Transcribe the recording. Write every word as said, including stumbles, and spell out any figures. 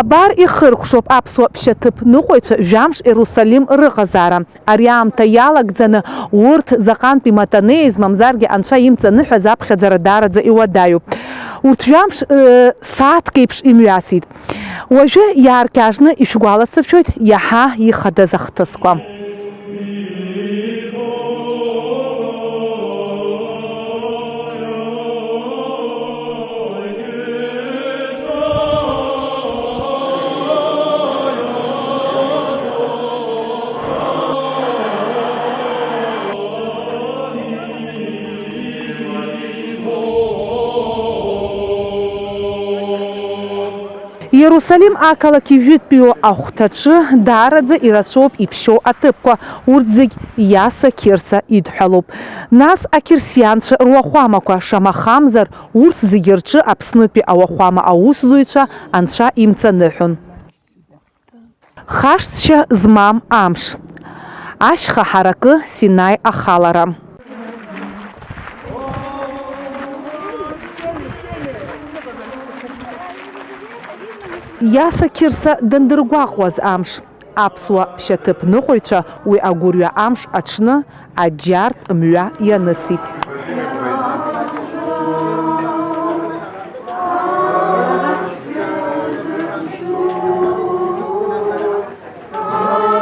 Абар ихыркәшоуп аԥсуа ԥшьаҭыԥныҟәаҩцәа жәамш Иерусалим рыҟазаара. Ари аамҭа иалагӡаны урҭ заҟантә иматанеиз, мамзаргьы Анцәа имҵаныҳәаз аԥхьаӡара даараӡа иуадаҩуп. Урҭ жәамш, ыы, сааҭк еиԥш имҩасит. Уажәы иааркьаҿны ишәгәаласыршәоит иаҳа ихадаз ахҭысқәа. Иерусалим ақалақь ижәытәтәиу ахәҭаҿы даараӡа ирацәоуп иԥшьоу аҭыԥқәа, урҭ зегь Иаса Қьырса идҳәалоуп. Нас ақьырсианцәа руахәамақәа, шамахамзар, урҭ зегьы рҿы Аԥснытәи ауахәама аусзуҩцәа Анцәа имҵаныҳәон. Хашҭшьа змам амш. Ашьха ҳаракы, Синаи ахалара. Иаса Қьырса дандыргәаҟуаз амш, аԥсуа ԥшьаҭыԥныҟәаҩцәа уи агәырҩа амш аҽны аџьартә мҩа ианысит.